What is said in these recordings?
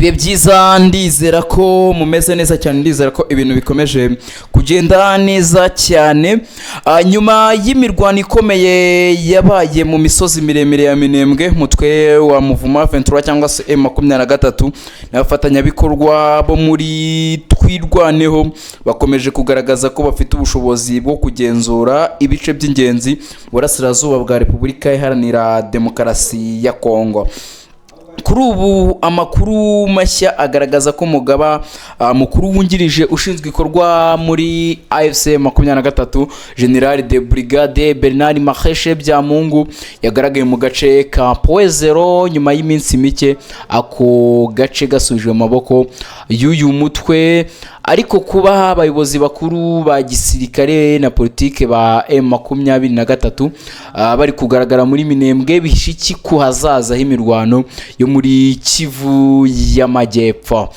Ibihe byiza, ndizera ko mumeze neza cyane, ndizera ko ibintu bikomeje kugenda neza cyane. Nyuma y'imirwano ikomeye yabaye mu misozi miremire ya Minembwe, umutwe wa Mouvement 23 cyangwa se M23 n'abafatanyabikorwa bo muri Twirwaneho bakomeje kugaragaza ko bafite ubushobozi bwo kugenzura ibice by'ingenzi mu burasirazuba bwa Repubulika Iharanira Demokarasi ya Kongo. Kuri ubu amakuru mashya agaragaza ko umugaba mukuru wungirije ushinzwe ibikorwa muri AFC 23, General de Brigade Bernard Makheshe Byamungu, yagaragaye mu gace ka Point Zero nyuma y'iminsi mike ako gace gasubijwe mu maboko y'uyu mutwe. Ariko kuba abayobozi bakuru ba gisirikare na politike ba M23 bari kugaragara muri Minembwe bihishe iki ku hazaza h'imirwano yo muri Kivu y'Amajyepfo?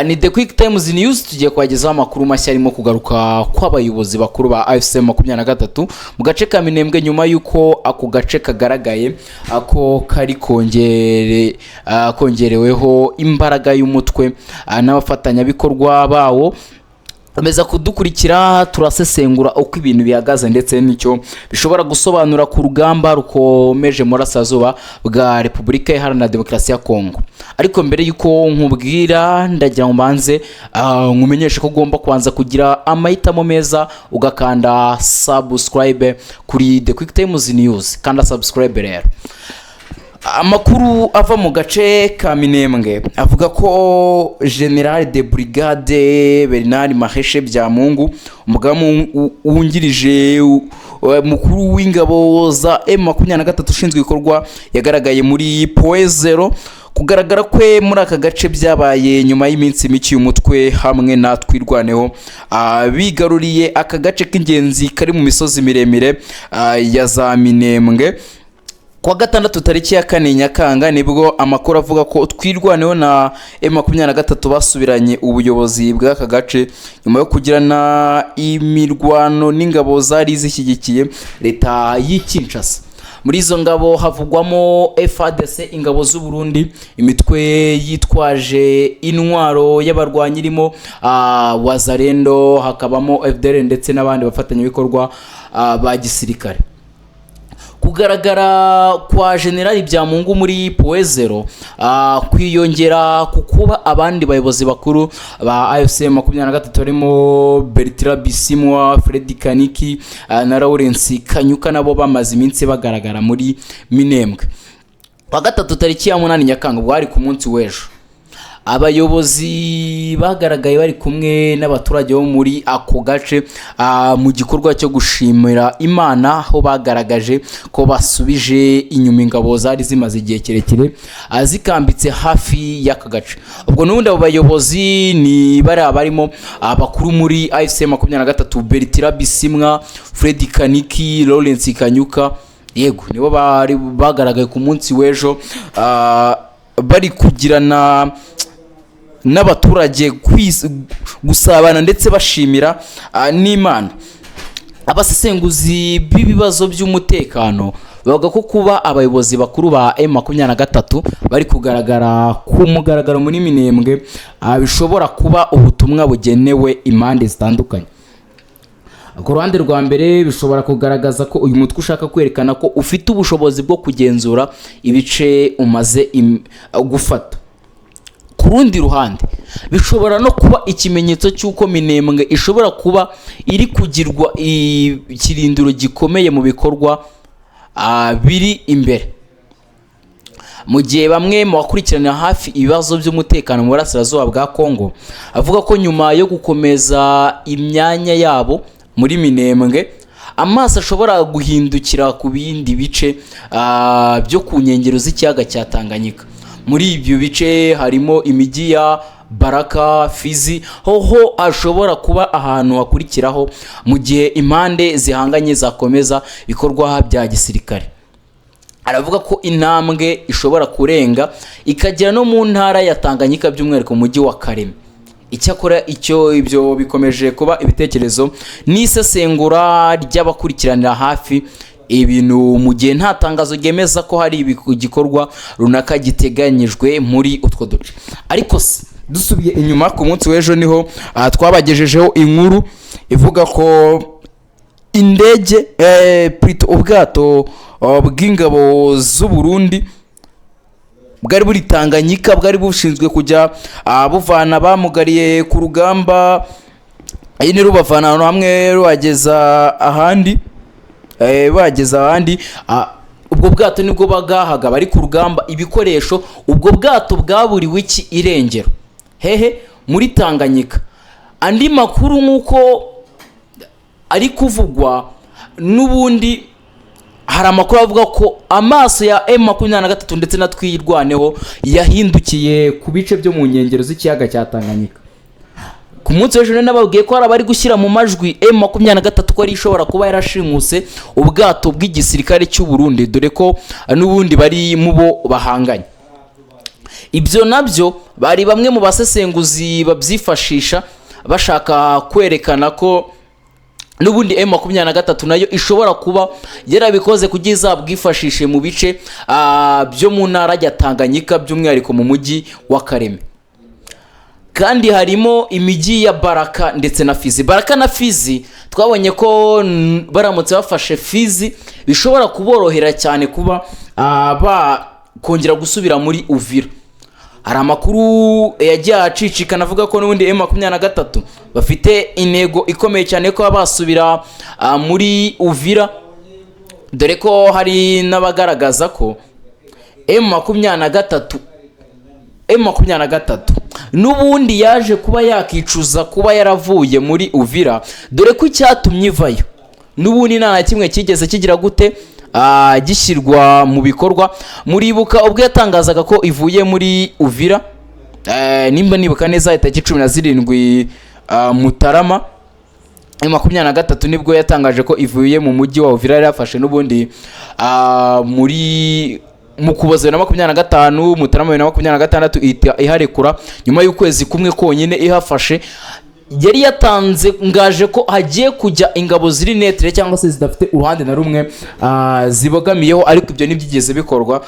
Ni The Quick Times News, tugiye kubagezaho amakuru mashya arimo kugaruka kw'abayobozi bakuru ba AFC 23 mu gace ka Minembwe, nyuma y'uko ako gace kagaragaye ako kari kongereweho imbaraga y'umutwe n'abafatanyabikorwa bawo. Komeza kudukurikira, turasesengura uko ibintu bihagaze ndetse n'icyo bishobora gusobanura ku rugamba rukomeje mu burasirazuba bwa Repubulika Iharanira Demokarasi ya Kongo. Ariko mbere y'uko nkubwira, ndagira ngo mbanze nkumenyeshe ko ugomba kubanza kugira amahitamo meza, ugakanda subscribe kuri The Quick Times News. Kanda subscribe rero. Amakuru ava mu gace ka Minembwe avuga ko General de Brigade Bernard Maheshe Byamungu, umugaba wungirije mukuru w'ingabo za M23 ushinzwe ibikorwa, yagaragaye muri Point Zero. Kugaragara kwe muri aka gace byabaye nyuma y'iminsi mike umutwe hamwe na Twirwaneho bigaruriye aka gace k'ingenzi kari mu misozi miremire ya za Minembwe. Kuwa gatandatu tariki ya 4 Nyakanga nibwo amakuru avuga ko Twirwaneho na M23 basubiranye ubuyobozi bw'aka gace nyuma yo kugirana imirwano n'ingabo zari zishyigikiye leta y'i Kinshasa. Muri izo ngabo havugwamo FARDC, ingabo z'u Burundi, imitwe yitwaje intwaro y'abarwanyi irimo Wazalendo, hakabamo FDLR ndetse n'abandi bafatanyabikorwa ba gisirikare. Kugaragara kwa Generali Byamungu muri Point Zero kwiyongera ku kuba abandi bayobozi bakuru ba AFC 23 barimo Bertrand Bisimwa, Fred Kaniki na Lawrence Kanyuka nabo bamaze iminsi bagaragara muri Minembwe. Kwa gatatu tariki ya 8 Nyakanga, bwari ku munsi w'ejo, abayobozi bagaragaye bari kumwe n'abaturage bo muri ako gace mu gikorwa cyo gushimira Imana, aho bagaragaje ko basubije inyuma ingabo zari zimaze igihe kirekire zikambitse hafi y'aka gace. Ubwo n'ubundi abo bayobozi ni bariya barimo abakuru muri AFC 23, Bertrand Bisimwa, Fred Kaniki, Lawrence Kanyuka. Yego, nibo bari bagaragaye ku munsi w'ejo bari kugirana n'abaturage gusabana ndetse bashimira n'Imana. Abasesenguzi b'ibibazo by'umutekano bavuga ko kuba abayobozi bakuru ba M23 bari kugaragara ku mugaragaro muri Minembwe bishobora kuba ubutumwa bugenewe impande zitandukanye. Ku ruhande rwa mbere, bishobora kugaragaza ko uyu mutwe ushaka kwerekana ko ufite ubushobozi bwo kugenzura ibice umaze gufata. Ku rundi ruhande, bishobora no kuba ikimenyetso cy'uko Minembwe ishobora kuba iri kugirwa ikirindiro gikomeye mu bikorwa biri imbere. Mu gihe bamwe mu bakurikiranira hafi ibibazo by'umutekano mu burasirazuba bwa Kongo avuga ko nyuma yo gukomeza imyanya yabo muri Minembwe, amaso ashobora guhindukira ku bindi bice byo ku nkengero z'ikiyaga cya Tanganyika. Muri ibyo bice harimo imijyi ya Baraka, Fizi, hoho ashobora kuba ahantu hakurikiraho mu gihe impande zihanganye zakomeza ibikorwa bya gisirikare. Aravuga ko intambwe ishobora kurenga ikagera no mu ntara ya Tanganyika, by'umwihariko mu mujyi wa Kalemie. Icyakora icyo ibyo bikomeje kuba ibitekerezo n'isesengura ry'abakurikiranira hafi. Ibintu mu gihe nta tangazo ryemeza ko hari igikorwa runaka giteganyijwe muri utwo duce. Ariko se dusubiye inyuma, ku munsi w'ejo niho twabagejejeho inkuru ivuga ko indege, plutôt ubwato bw'ingabo z'u Burundi bwari buri Tanganyika, bwari bushinzwe kujya buvana abamugariye ku rugamba nyine, rubavana ahantu hamwe rubageza ahandi, bageza ahandi. Ubwo bwato nibwo bagahaga bari ku rugamba ibikoresho. Ubwo bwato bwaburiwe iki irengero hehe? Muri Tanganyika. Andi makuru nk'uko ari kuvugwa n'ubundi, hari amakuru avuga ko amaso ya M23 ndetse na Twirwaneho yahindukiye ku bice byo mu nkengero z'ikiyaga cya Tanganyika. Ku munsi w'ejo rero nababwiye ko hari abari gushyira mu majwi M23 ko ari ishobora kuba yarashimuse ubwato bw'igisirikare cy'u Burundi, dore ko n'ubundi bari mu bo bahanganye. Ibyo nabyo bari bamwe mu basesenguzi babyifashisha bashaka kwerekana ko n'ubundi M23 nayo ishobora kuba yarabikoze kugira izabwifashishe mu bice byo mu ntara ya Tanganyika, by'umwihariko mu mujyi wa Kalemi. Kandi harimo imijyi ya Baraka ndetse na Fizi. Baraka na Fizi twabonye ko baramutse bafashe Fizi bishobora kuborohera cyane kuba bakongera gusubira muri Uvira. Hari amakuru yagiye acicikana avuga ko n'ubundi M23 bafite intego ikomeye cyane yo kuba basubira muri Uvira, dore ko hari n'abagaragaza ko M23 n'ubundi yaje kuba yakicuza kuba yaravuye muri Uvira, dore ko icyatumye ivayo n'ubundi nta na kimwe cyigeze kigira gute, gishyirwa mu bikorwa. Muribuka ubwo yatangazaga ko ivuye muri Uvira, nimba nibuka neza itariki 17 Mutarama 23, nibwo yatangaje ko ivuye mu mujyi wa Uvira yari yafashe n'ubundi muri mu Kuboza 2025, Mutarama 2026, ihita iharekura nyuma y'ukwezi kumwe konyine ihafashe. Yari yatanze ngaje ko hagiye kujya ingabo ziri neutre cyangwa se zidafite uruhande na rumwe zibogamiyeho, ariko ibyo ntibyigeze bikorwa.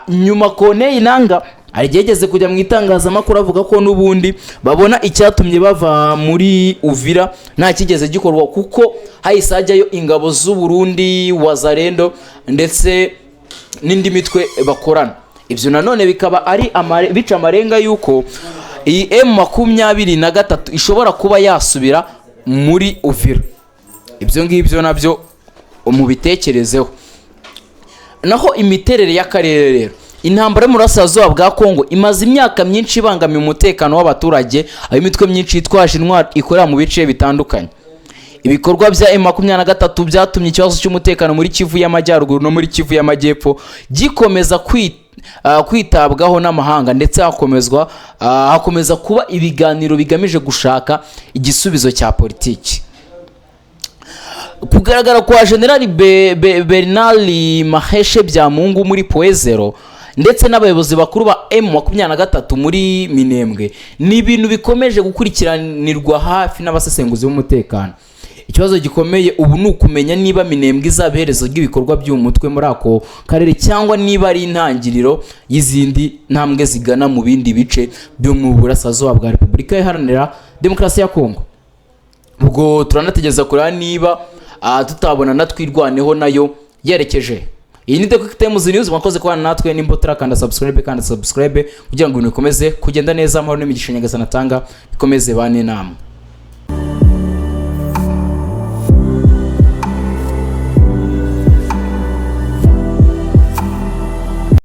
Nyuma Corneille Nanga hari igihe yigeze kujya mu itangazamakuru avuga ko n'ubundi babona icyatumye bava muri Uvira nta kigeze gikorwa, kuko hahise hajyayo ingabo z'u Burundi, Wazalendo ndetse n'indi mitwe bakorana. Ibyo nanone bikaba ari bica amarenga y'uko iyi M23 ishobora kuba yasubira muri Uvira. Ibyo ngibyo nabyo mubitekerezeho. Naho imiterere y'akarere rero, intambara yo mu burasirazuba bwa Kongo imaze imyaka myinshi ibangamiye umutekano w'abaturage, aho imitwe myinshi yitwaje intwaro ikorera mu bice bitandukanye. Ibikorwa bya M23 byatumye ikibazo cy'umutekano muri Kivu y'Amajyaruguru no muri Kivu y'Amajyepfo gikomeza kwitabwaho n'amahanga, ndetse hakomeza kuba ibiganiro bigamije gushaka igisubizo cya politiki. Kugaragara kwa Generali Bernard Maheshe Byamungu muri Point Zéro ndetse n'abayobozi bakuru ba M23 muri Minembwe ni ibintu bikomeje gukurikiranirwa hafi n'abasesenguzi b'umutekano. Ikibazo gikomeye ubu ni ukumenya niba Minembwe izaba iherezo ry'ibikorwa by'uyu mutwe muri ako karere, cyangwa niba ari intangiriro y'izindi ntambwe zigana mu bindi bice byo mu burasirazuba bwa Repubulika Iharanira Demokarasi ya Kongo. Ubwo turanategereza kureba niba tutabona na Twirwaneho nayo yerekeje. Iyi ni The Quick Times News. Mwakoze kubana natwe. Nimba utarakanda subscribe, kandi subscribe kugira ngo ibintu bikomeze kugenda neza. Amahoro n'imigisha Nyagasani atanga bikomeze bane namwe.